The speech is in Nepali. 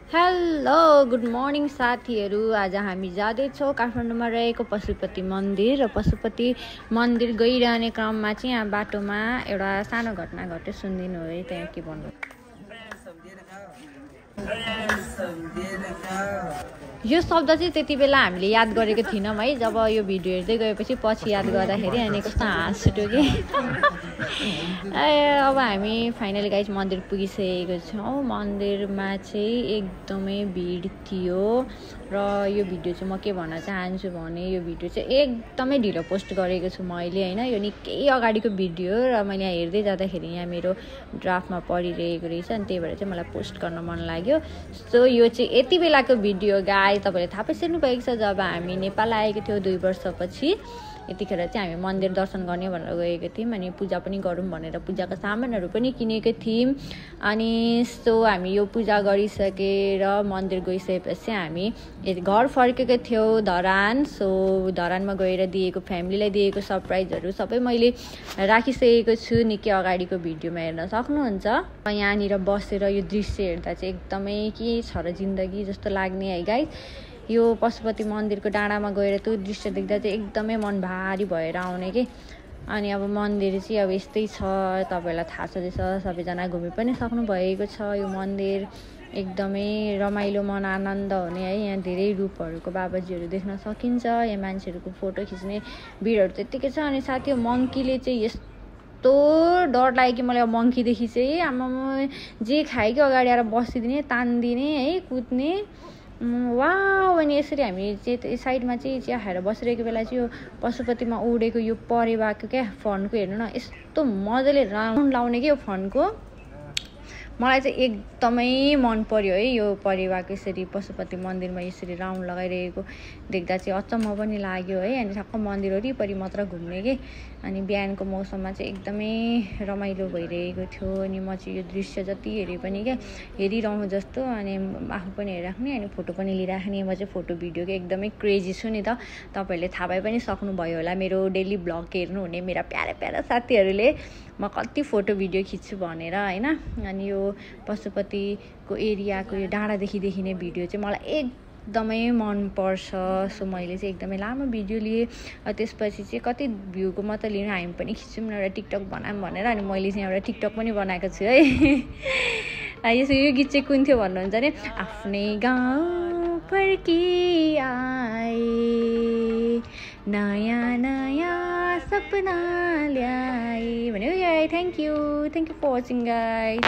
हेलो गुड मर्निङ साथीहरू। आज हामी जाँदैछौँ काठमाडौँमा रहेको पशुपति मन्दिर र पशुपति मन्दिर गइरहने क्रममा चाहिँ यहाँ बाटोमा एउटा सानो घटना घट्यो। सुनिदिनु है त्यहाँ के भन्नु। यो शब्द चाहिँ त्यति बेला हामीले याद गरेको थिएनौँ है। जब यो भिडियो हेर्दै गएपछि पछि याद गर्दाखेरि अनि कस्तो हाँस उठ्यो कि अब हामी फाइनली गाइस मन्दिर पुगिसकेको छौँ। मन्दिरमा चाहिँ एकदमै भिड थियो र यो भिडियो चाहिँ म के भन्न चाहन्छु भने यो भिडियो चाहिँ एकदमै ढिलो पोस्ट गरेको छु मैले होइन। यो निकै अगाडिको भिडियो र मैले यहाँ हेर्दै जाँदाखेरि यहाँ मेरो ड्राफ्टमा परिरहेको रहेछ अनि त्यही भएर चाहिँ मलाई पोस्ट गर्न मन लाग्यो। सो यो चाहिँ यति बेलाको भिडियो गाइस। तपाईँले थाहा पाइसक्नु भएको छ जब हामी नेपाल आएको थियो 2 वर्षपछि यतिखेर चाहिँ हामी मन्दिर दर्शन गर्ने भनेर गएको थियौँ अनि पूजा पनि गरौँ भनेर पूजाको सामानहरू पनि किनेको थियौँ। अनि सो हामी यो पूजा गरिसकेर मन्दिर गइसकेपछि हामी घर फर्केको थियौँ धरान। सो धरानमा गएर दिएको फ्यामिलीलाई दिएको सरप्राइजहरू सबै मैले राखिसकेको छु। निकै अगाडिको भिडियोमा हेर्न सक्नुहुन्छ। यहाँनिर बसेर यो दृश्य हेर्दा चाहिँ एकदमै के छ र जिन्दगी जस्तो लाग्ने है गाइस। यो पशुपति मन्दिरको डाँडामा गएर त्यो दृश्य देख्दा चाहिँ एकदमै मन भारी भएर आउने के। अनि अब मन्दिर चाहिँ अब यस्तै छ, तपाईँहरूलाई थाहा छँदैछ, सबैजना घुमि पनि सक्नु भएको छ। यो मन्दिर एकदमै रमाइलो मन आनन्द हुने है। यहाँ धेरै रूपहरूको बाबाजीहरू देख्न सकिन्छ। यहाँ मान्छेहरूको फोटो खिच्ने भिडहरू त्यत्तिकै छ। अनि साथी मङ्कीले चाहिँ यस्तो डर लाग्यो कि मलाई अब मङ्कीदेखि चाहिँ आमामा जे खायो कि अगाडि आएर बसिदिने तान्दिने है कुद्ने वाउ। अनि यसरी हामी चाहिँ साइडमा चाहिँ चिया खाएर बसिरहेको बेला चाहिँ यो पशुपतिमा उडेको यो परेवाको क्या फन्को हेर्नु न यस्तो मजाले राउन्ड लाउने क्या यो फन्को। मलाई चाहिँ एकदमै मन पर्यो है यो परेवाको यसरी पशुपति मन्दिरमा यसरी राउन्ड लगाइरहेको देख्दा चाहिँ अचम्म पनि लाग्यो है। अनि ठक्क मन्दिर वरिपरि मात्र घुम्ने के। अनि बिहानको मौसममा चाहिँ एकदमै रमाइलो भइरहेको थियो। अनि म चाहिँ यो दृश्य जति हेरे पनि क्या हेरिरहँ जस्तो अनि आफू पनि हेरिराख्ने अनि फोटो पनि लिइराख्ने। म चाहिँ फोटो भिडियोको एकदमै क्रेजी छु नि त। तपाईँहरूले थाहा पाइ पनि सक्नुभयो होला मेरो डेली ब्लग हेर्नुहुने मेरा प्यारा प्यारा साथीहरूले म कति फोटो भिडियो खिच्छु भनेर होइन। अनि यो पशुपतिको एरियाको यो डाँडादेखि देखिने भिडियो चाहिँ मलाई एकदमै मनपर्छ। सो मैले चाहिँ एकदमै लामो भिडियो लिएँ। त्यसपछि चाहिँ कति भ्यूको म त लिनु हामी पनि खिच्छौँ एउटा टिकटक बनाऊँ भनेर। अनि मैले चाहिँ एउटा टिकटक पनि बनाएको छु है। यसो यो गीत चाहिँ कुन थियो भन्नुहुन्छ भने आफ्नै गाउँ फर्की आए नयाँ नयाँ सपना ल्याए भन्यो। Thank you for watching guys.